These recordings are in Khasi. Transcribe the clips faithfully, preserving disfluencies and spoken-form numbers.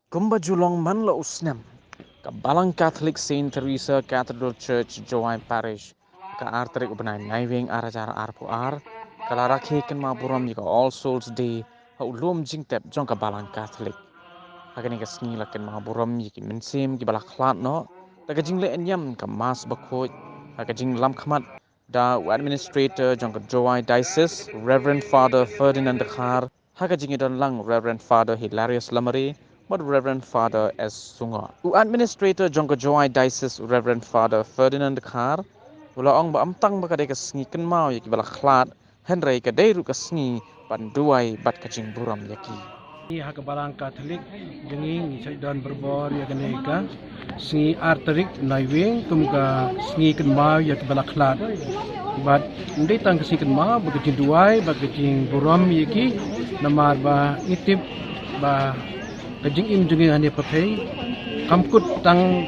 Kumba ju long man la u snem, ka Balang Catholic Saint Teresa Cathedral Church, Jowai Parish, ka ar tarik u bnai Naiwieng ar hajar arphew ar, ka la rakhe kynmaw burom ïa ka All Souls Day ha u lum jingtep jong ka Balang Catholic. Ha kane ka sngi la kynmaw burom ïa ki mynsiem kiba la khlad noh da ka jingleh niam ka Mass bakhuid ha ka jinglam khmat da u Administrator jong ka Jowai Diocese, Reverend Father Ferdinand Dkhar, ha ka jingïadon lang Reverend Father Hilarius Lamare bad Reverend Father S Sungok. U Administrator jong ka Jowai Diocese, Reverend Father Ferdinand Dkhar, u la ong ba ym tang ba ka dei ka sngi kynmaw ïa kiba la khlad, hynrei ka dei ruh ka sngi ban duwai bad ka jingburom ïa ki. Ngi ha ka Balang Catholic jong ngi, ngi sa don barabor ïa kane ka sngi ar tarik Naiwieng kum ka sngi kynmaw ïa kiba la khlad. Bad ym dei tang ka sngi kynmaw, ba ka jingduwai bad ka jingburom ïa ki, namar ba ngi tip ba ka jingim jong ngi hangne pyrthei kam kut tang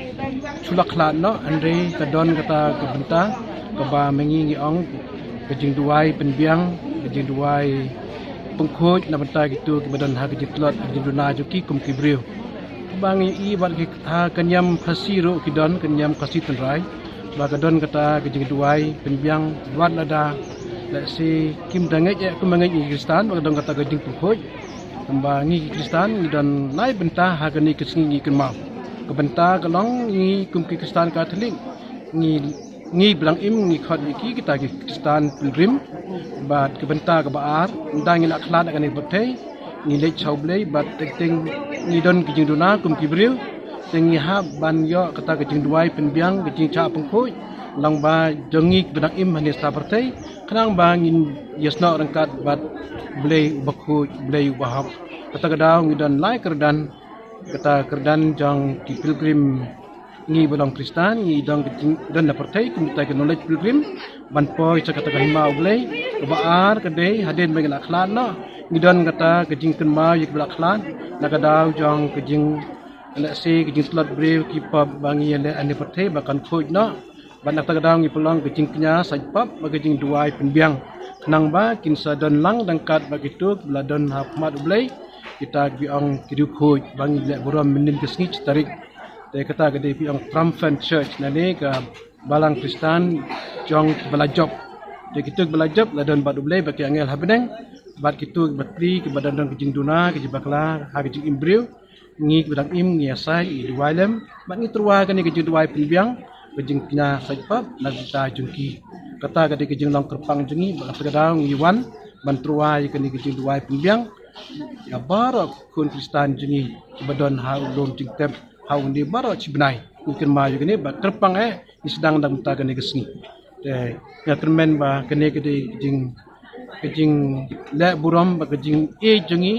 shu la khlad noh, hynrei ka don kata ka bynta kaba ma ngi ngi ong ka jingduwai pynbiang, ka jingduwai pynkhuid na bynta kito kiba don ha ka jingtlot, ka jingduna jong ki kum ki briew. Ba ngi ïohi bad ki kata ka niam Khasi ruh ki don, ka niam Khasi tynrai, ba ka don kata ka jingduwai pynbiang wat lada, let's say, kim da ngeit eh kum ma ngeit ngi Khristan, ba ka don kata ka jingpynkhuid. Kumba ngi ki Khristan ngi don lai bynta ha kane ka sngi ngi kynmaw. Ka bynta ka long ngi kum ki Khristan Katholik, ngi, ngi ba dang im ngi khot ïa ki kita ki Khristan pilgrim. Bad ka bynta kaba ar, ynda ngi la khlad ha kane ka pyrthei, ngi leit sha U Blei bad teng teng ngi don ka jingduna kum ki briew. Te ngi hap ban ïoh kata ka jingduwai pynbiang, ka jingshah pynkhuid lang ba jong ngi kiba dang im hangne sa pyrthei, khnang ba ngin ïasnoh ryngkat bad Blei uba khuid, Blei uba hok. Kata ka daw ngi don lai kyrdan, kata kyrdan jong ki pilgrim, ngi ba long Khristan ngi don ka jing, don na pyrthei kum kita ki knowledge pilgrim, ban poi sha kata ka hima U Blei. Kaba ar ka dei hadien ba ngi la khlad noh, ngi don kata ka jingkynmaw ïa kiba la khlad na ka daw jong ka jing, let's say, ka jingtlot briew, ki pop ba ngi ïaleh hangne pyrthei ba kan khuid noh. Bad na kata ka daw ngi pynlong ka jingkñia sait pap bad ka jingduwai pynbiang, khnang ba kin sa don lang ryngkat bad kito kiba la don ha khmat U Blei, kita kiba ong ki riewkhuid, ba ngi leh burom mynnin ka sngi shi tarik. Te kata ka dei ba ong triumphant church, lane ka balang Khristan jong kiba la jop. Te kito kiba la jop la don bad U Blei bad ki angel ha bneng, bad kito kiba plie, kiba don ka jingduna, ka jingbakla ha ka jingim briew. Ngi kiba dang im ngi ïasaid, ngi duwai lem bad ngi tyrwa kane ka jingduwai pynbiang, ka jingkñia sait pap na ka bynta jong ki. Kata ka dei ka jinglong kyrpang jong ngi, bad kata ka daw ngi wan ban tyrwa ïa kane ka jingduwai pynbiang ïa baroh khun Khristan jong ngi kiba don ha u lum jingtep ha une baroh shi bnai. Ngi kynmaw ïa kane bad kyrpang eh ngi sdang da ka bynta kane ka sngi. Te nga kyrmen ba kane ka dei ka jing, ka jingleh burom bad ka jingïeit jong ngi,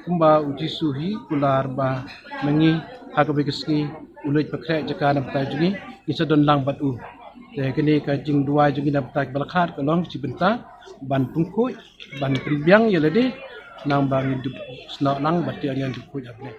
kumba U Jisu hi kular ba ma ngi ha kawei ka sngi u leit pynkhreh jaka na bynta jong ngi, ngi sa don lang bad u. Te kane ka jingduwai jong ngi na bynta kiba la khlad ka long shi bynta ban pynkhuid, ban pynbiang ïa lade, khnang ba ngin dup snoh lang bad ki angel dup khuid ha bneng.